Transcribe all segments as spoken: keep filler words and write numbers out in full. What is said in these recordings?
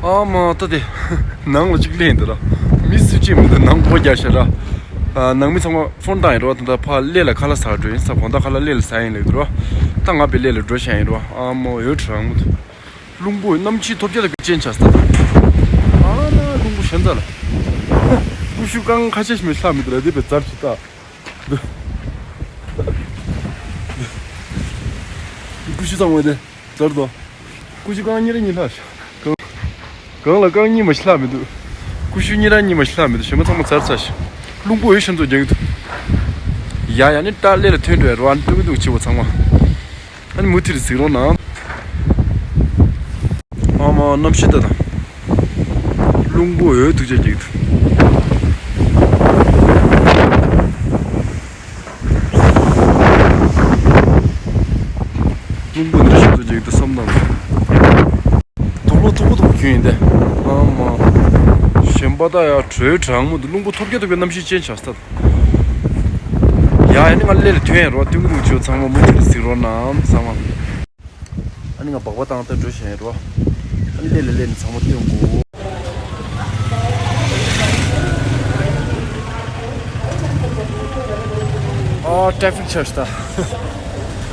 ཨ་མ་ད་དེ། ནང་ལ་གཅིག་སླེབས་འདུག་ར། མི་སུ་གཅིག་མི་འདུག་ནང་སྒོ་རྒྱག་ཤག་ར། ཨ། ནང་མི་ཚང་མ་ཕོན་བཏང་ཡིན་ར་བ། ད་ད་ཕར་གླེ་ལ་ཁ་ལག་ཟ་འགྲོ་ཡིན་ས། དགོང་དག་ཁ་ལག་གླེ་ལ་ཟ་ཡིན་ལབ་འདུག་ར། ད་ང་དཔེ་གླེ་ལ་འགྲོ་ཤག་ཡིན་ར་བ། ཨ་མ་འོད་དྲག་མོ་འདུག་རླུང་བུ་གནམ་གཤིས་ཐོལ་རྒྱག་ལ་ཅན་ཆགས་སོང་། ཨ་ན་རླུང་བུ་ཞན་ཙ་ལ། ཀུ་ཤུ་རྐང་ཁ་ཤས་ཤིག་མི་ཤ་མི་འདུག་ར། དེ་དཔེ་ཙར་ཆུ་ད། ཀུ་ཤུ་ཚང་མ་དེ་ཙར་དོ། ཀུ་ཤུ་རྐང་གཉིས་རེ་གཉིས་ལྷག་ཤག་གང་ལ་རྐང་གཉིས་མ་ཤི་ལྷག་མི་འདུག་ཀུ་ཤུ་གཉིས་རང་གཉིས་མ་ཤི་ལྷག་མི་འདུག་གཞན་པ་ཚང་མ་ཙར་ཙར་ཤག་རླུང་བུ་འོད་ཤིན་ཏུ་རྒྱག་གི་འདུག་ཡ་ཡ་ནི་ཏྲ་གླེ་ལ་ཐོན་འགྲོ་ཡ་རོ། ཨ་ནི་སྟོན་གི་འདུག་བྱེད་པ་ཚང་མ། ཨ་ནི་མུ་མཐུད་གཟིགས་རོགས་གནང་། ཨ་མ་གནམ་གཤིས་ད་དང་། རླུང་བུ་འོད་ཐུག་ཅག་རྒྱག་གི་འདུག་རླུང་བུ་འདི་ཞིག་ཏུ་འཇིག་ཏུ་བསམ་དང་། དུག་ལོག་མཐུག་པོ་མཐུག་པོ་གྱོན་ཡིན་ཏེ། ཨ་མ། གཞན་པ་ད་ཡ་དྲོད་གྲང་མོ་འདུག་རླུང་བུ་ཐོལ་རྒྱག་ཐོལ་རྒྱག་གནམ་གཤིས་ཅན་ཆགས་སྟབས། ཡ་ཡ་ནི་ང་གླེ་ལ་ཐོན་ཡ་རོ། སྟོན་གི་འདུག་ཁྱོད་ཚང་མ་མུ་མཐུད་གཟིགས་རོགས་གནང་ཚང་མ། ཨ་ནི་ང་སྦག་སྦག་བཏང་སྟེ་འགྲོ་བཞིན་ཡོད་རོ། ཨ་ནི་གླེ་ལ་སླེབས་ནས་ཚང་མ་སྟོན་དགོས། ཨ་ཊེ་ཕིག་ཆགས་ཤག་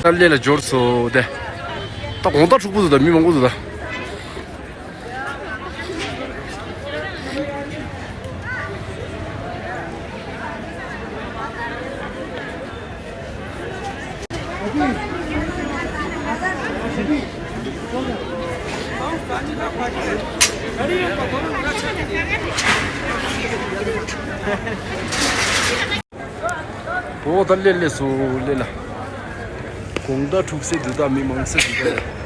ད། ད་གླེ་ལ་འབྱོར་སོང་སྟེ། ད་དགོང་དག་འཁྲུག་པོ་འདུག་ད་མི་མང་པོ་འདུག་ད། འོ་ད་སླེབས་སླེབས་སོང་སླེབས་ལ། དགོང་དག་འཁྲུག་སེ་འདུག་ད་མི་མང་སེ་འདུག་ད།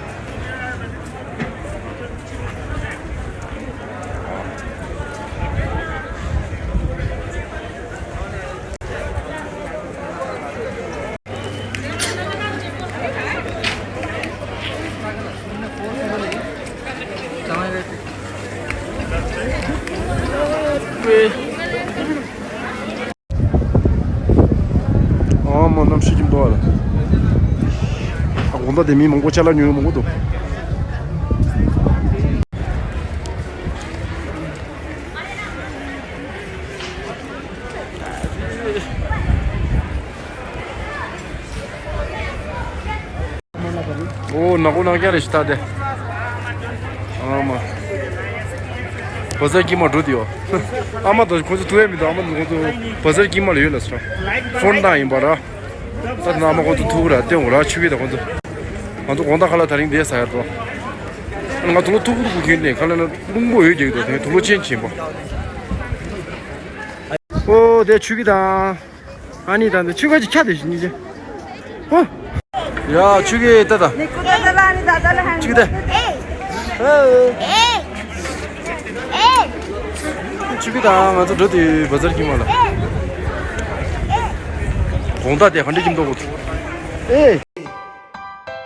ཨ་མ་གནམ་གཤིས་ཀྱི་མདོག་ལ། ད་དགོང་དག་དེ་མི་མང་པོ་ཅ་ལག་ཉོ་མི་མང་པོ་འདུག་ཨོ་ནག་པོ་ནག་རྐྱང་རེད་ཤི་ད་དེ། ཨ་མ། བ་ཟར་དཀྱིལ་མ་འགྲོ་དེ་ཡོ། ཨ་མ་དང་ཁོ་ཚོ་ཐུག་ཡ་མི་འདུག་ཨ་མ་དང་ཁོ་ཚོ་བ་ཟར་དཀྱིལ་མ་ལ་ཡོད་ལ་སོ། ཕོན་བཏང་ཡིན་པ་ར། ད་དེ་ན་ཨ་མ་ཁོ་ཚོ་ཐུག་ར་སྟོན་འོ་ར་ཆུ་གི་ད་ཁོ་ཚོ། ང་ཚོ་དགོང་དག་ཁ་ལག་དེ་རིང་འདི་ཟ་ཡ་འགྲོ། ང་དུག་ལོག་མཐུག་པོ་མཐུག་པོ་གྱོན་ནས་ཁ་ལག་ན་རླུང་པོ་ཡོད་ཀྱི་འདུག་དེ་དུག་ལོག་ཅན་ཆེན་པོ། ཨོ་དེ་ཆུ་གི་དང་། ཨ་ནི་ད་འདི་ཆུ་ཁ་ཅིག་ཁྱ་དེ་ཞིག་ཉིད་ཅེ། ཧོ། ཡ་ཆུ་ཁའི་ད་ད། ཆུ་ཁའི་ད། ཆུ་ཁའི་ད་ང་ཚོ་འགྲོ་དུས་བ་ཟར་དཀྱིལ་མ་ལ། དགོང་དག་དེ་ག་འདྲ་ཁྱིམ་ཐོག་གོ། ཨེ།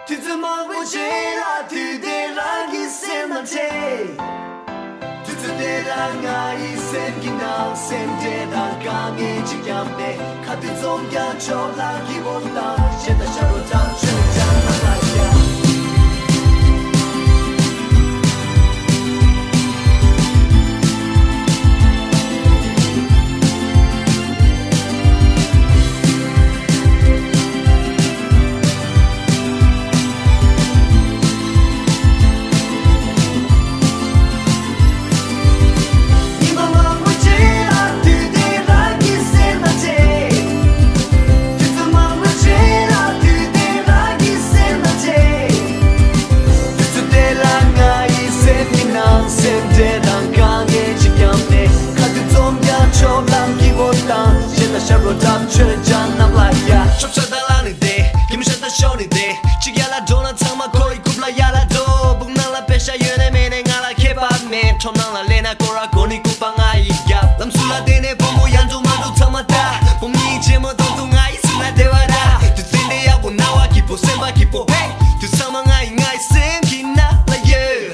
དུས་ཚོད་མང་པོ་རྗེས་ལ་དུས་དེ་རང་གི་སེམས་ནང་དྲན། དུས་ཚོད་དེ་ལ་ང་ཡི་སེམས་ཀྱི་ནང་སེམས་ཁྲལ་དང་དཀའ་ངལ་ཅི་ཀྱང་མེད། ཁ་དུད་འཛོམས་ཀྱང་ཆོག་ལ་སྐྱིད་པོ་དང་ཞེ་ད་ཤ་རོ་དང་ཆོས་ཀྱང་ནང་ལ་ཤ། ཆོས་ཅང་ནམ་ལ་ཡ། ཆོབ་ཆོབ་དང་ལ་ནི་དེ། ཀྱི་མི་ཤ་ད་ཤོ་ནི་དེ། གཅིག་ཡ་ལ་འགྲོ་ན་ཚང་མ་ཁོ་ཡི་རྐུབ་ལ་ཡ་ལ་འགྲོ། སྦུག་ནང་ལ་པེ་ཤ་ཡོད་ནས་མེད་ནས་ང་ལ་ཁྱད་པར་མེད། ཁྲོམ་ནང་ལ་སླེབས་ན་སྐོར་ར་གོ་ནི་སྐུད་པ་ང་ཡི་རྒྱབ། ལམ་ཟུར་ལ་བསྡད་ནས་བུ་མོ་ཡ་འཛུགས་མ་འཛུགས་ཚང་མ་ད། བུ་མོ་གཉིས་ཆེན་མོ་གཏོང་དུ་ང་ཡི་སེམས་ལ་བདེ་བ་ར། དུས་ཚོད་འདི་ཡག་པོ་སྣང་བ་སྐྱིད་པོ་སེམས་པ་ Keep away དུས་ཚང་མ་ང་ཡི་ང་ཡི་སེམས་ཀྱི་ནང་ལ་ཡོད།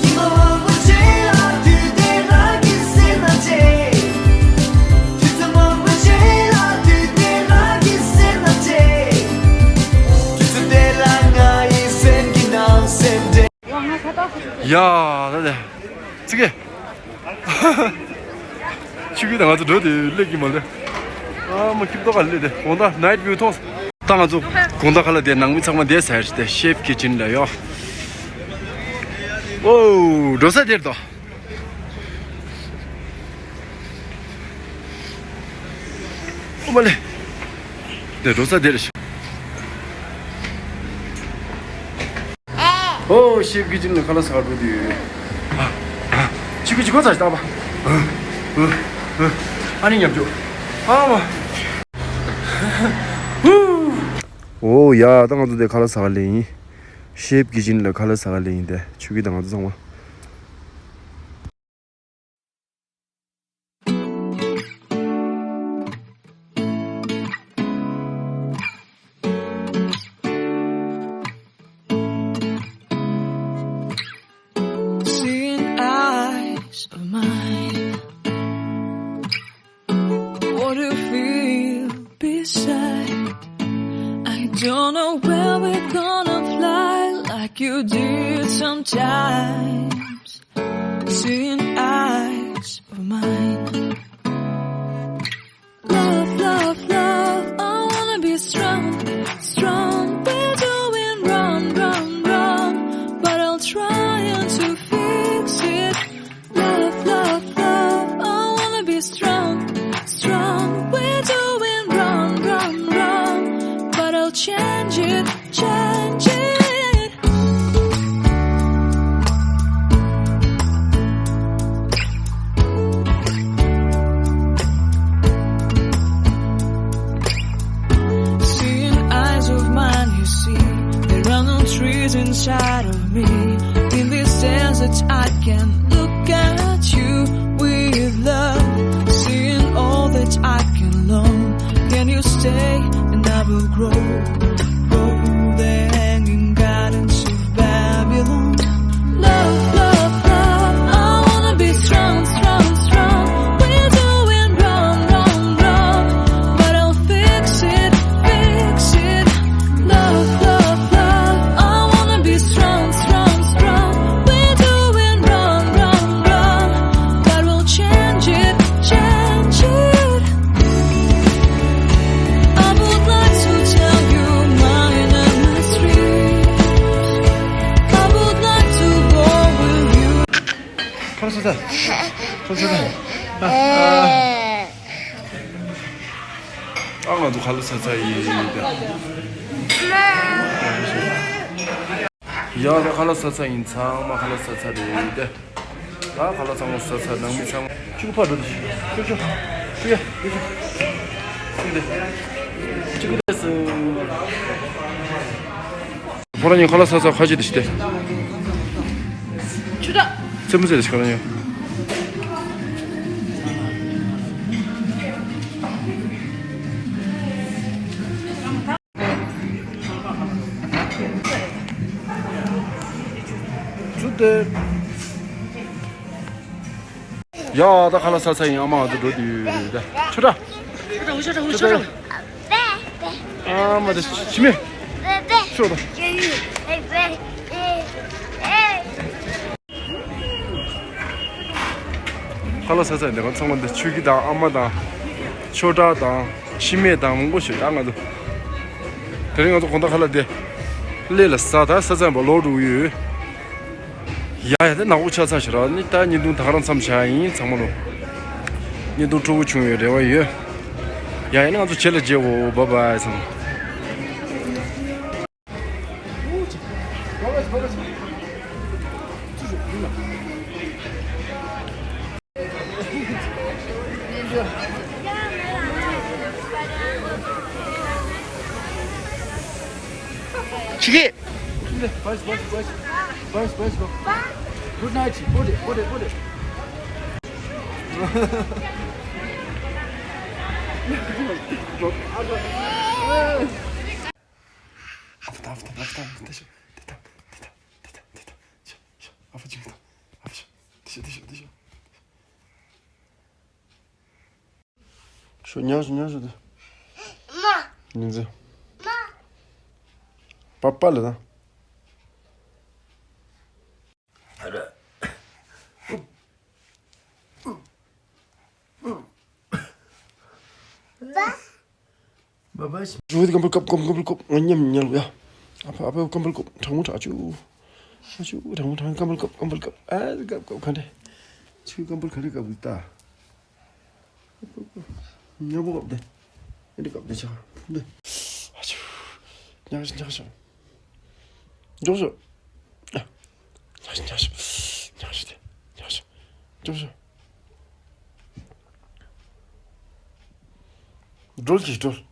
ཉི་མ་དབང་པོ་ཆེ་ལ་དུས་དེ་རང་གི་སེམས་ན་ཆེ། དུས་ཚང་མ་དབང་པོ་ཆེ་ལ་དུས་དེ་རང་གི་སེམས་ན་ཆེ། དུས་ཚོད་དེ་ལ་ང་ཡི་སེམས་ཀྱི་ནང་སེམས་འདྲེ། ཡ་ད་དེ་ཚིག་གེ་ཆུ་ཁྱི་དང་ང་ཚོ་འགྲོ་དེ་སླེབས་ཀྱི་མ་རེད། ཨ་མ་ཁྱི་ཏོག་ག་སླེབས་དེ་དགོང་དག་night view མཐོང་། ད་ང་ཚོ་དགོང་དག་ཁ་ལ་དེ་ནང་མི་ཚང་མ་བསྡད་ཟེར་ཏེ་ཤེབ་ཀི་ཅན་ལ་ཡོ། ཨོ་འགྲོ་ས་དེར་དོ། ཨོ་མ་ལེ། དེ་འགྲོ་ས་དེར། ཨོ་ཤེབ་ཀི་ཅན་ལ་ཁ་ལག་ཟ་ག་འགྲོ་དུས། ཨ་ཨ་ཆི་གི་ཆི་གོ་ཚ་ཞིག་བཏང་པ། ཨ་ཨ་ཨ་ཨ་ནི་ཉམས་བཅུག་ཨ་མ། ཨོ་ཡ་ད་ང་ཚོ་དེ་ཁ་ལག་ཟ་ག་ལེ་ཡིན། ཤེབ་ཀི་ཅན་ལ་ཁ་ལག་ཟ་ག་ལེ་ཡིན་དེ་ཆུ་གི་དང་ང་ཚོ་ཚང་མ། Seeing eyes of mine. What do you feel beside? I don't know where we're gonna fly like you did sometimes. Seeing eyes of mine. Love, love, love, I wanna be strong, strong. We're doing wrong, wrong, wrong, but I'll try to fix it. Love, love, love, I wanna be strong, strong. We're doing wrong, wrong, wrong, but I'll change it, change it. Seeing eyes of mine, you see, there are no trees inside of me. In this desert, I can look at you with love. Seeing all that I can long. Can you stay? And I will grow. Grow the hanging gardens of Babylon. Love, love, love, I wanna be strong, strong, strong. We're doing wrong, wrong, wrong, but I'll fix it, fix it. Love, love, love, I wanna be strong, strong, strong. We're doing wrong, wrong, wrong, but we'll change it, change it. I would like to tell you my name is Street. I would like to go with you. ཁ་ལག་ཟ་ཚར། ཁ་ལག་ཟ་ཚར། ཨ། ཨ། ཨ་ང་ཚོ་ཁ་ལག་ཟ་ཚར་ཡིན་ད། ཡ་ད་ཁ་ལག་ཟ་ཚར་ཡིན། ཚང་མ་ཁ་ལག་ཟ་ཚར་རེད་ད། ད་ཁ་ལག་ཚང་མ་ཟ་ཚར། ནང་མི་ཚང་མ་ཆུ་ཕར་འགྲོ་དེ། ཆུ་ཆུ་ཆུ་ཡ་ཆུ་ཡ་ཆུ་དེ་ཆུ་དེ་སུ། ཁོ་རང་ཉིད་ཁ་ལག་ཟ་ཚར། ཁ་ཅིག་དེ་ཤི་དེ། ཆུ་དྲག་ཚེ་མོ་ཚེ་དེ་ཤི་ཁ་རང་ཉིད། ཚུ་དེ། ཡ་ད་ཁ་ལག་ཟ་ཚར་ཡིན། ཨ་མ་ང་ཚོ་འགྲོ་དུས་ད་ཆུ་དྲག་ཆུ་དྲག་ཨ་མ་དེ་ཕྱི་མི་ཤོག་དང་། ཁ་ལག་ཟ་ཚར་ཡིན། ད་ང་ཚང་མ་འདི་ཆོས་སྐྱིད་དང་ཨ་མ་དང་ཆོས་གྲགས་དང་འཆི་མེད་དང་མང་པོ་ཞིག་ཡོད། ད་ང་ཚོ་དེ་རིང་ང་ཚོ་དགོང་དག་ཁ་ལག་དེ་སླེ་ལ་ཟ། ད་ཟ་ཚར་བ་ལོག་འགྲོ་གི་ཡོད། ཡ་ཡ་དེ་ནག་པོ་ཆགས་ཚར་ཤག་ར་ནི། ད་བརྙན་ཐུང་ད་ག་རང་མཚམས་བཞག་ཡིན། ཚང་མ་ལོ་བརྙན་ཐུང་སྤྲོ་པོ་བྱུང་ཡོད་རེ་བ་ཡོད། ཡ་ཡ་ནི་ང་ཚོ་རྗེས་ལ་མཇལ་འོ། བཱའི་བཱའི་ཚང་མ། ཆི་གི། Boys, boys, boys. Boys, boys, go. Good night. Put it, put it, put it. ད་ད་ད་ད་ཤོག་ད་ད་ད་ད་ད་ད་ད་ད་ཤོག་ཤོག་ཨ་ཕ་ཅིག་ད་ཨ་ཕ་ཤོག་ད་ཤོག་ད་ཤོག་ད་ཤོག་ཤོག་ཉལ་ཤོག་ཉལ་ཤོག་ད། མ། ཉིན་ཛི། མ། པ་པ་ལ་ད། པ། ཇུ་ཝེ་དེ་ཀམ་བུལ་ཀབ་ཀམ་ཀམ་བུལ་ཀབ་ང་མཉམ་ཉལ་ཡ། ཨ་ཕ་ཨ་ཕ་ཀམ་བུལ་ཀབ་གྲང་མོ་དྲག་ཅུ། ཨ་ཅུ་གྲང་མོ་དྲག་ཀམ་བུལ་ཀབ་ཀམ་བུལ་ཀབ་ཨ་ཀབ་ཀབ་ག་འདྲ། ཆུའི་ཀམ་བུལ་ག་འདྲ་ཀབ་ད། ཉལ་པོ་ཀབ་དེ། ཨེ་འདྲ་ཀབ་དེ་ཆག་འདི། ཨ་ཅུ། ཉག་ཤོག་ཉག་ཤོག་འཇོག་ཤོག་ཉག་ཤོག་ཉག་ཤོག་ཉག་ཤོག་དེ། ཉག་ཤོག་འཇོག་ཤོག་སྒྲོལ་གྱིས་སྒྲོལ།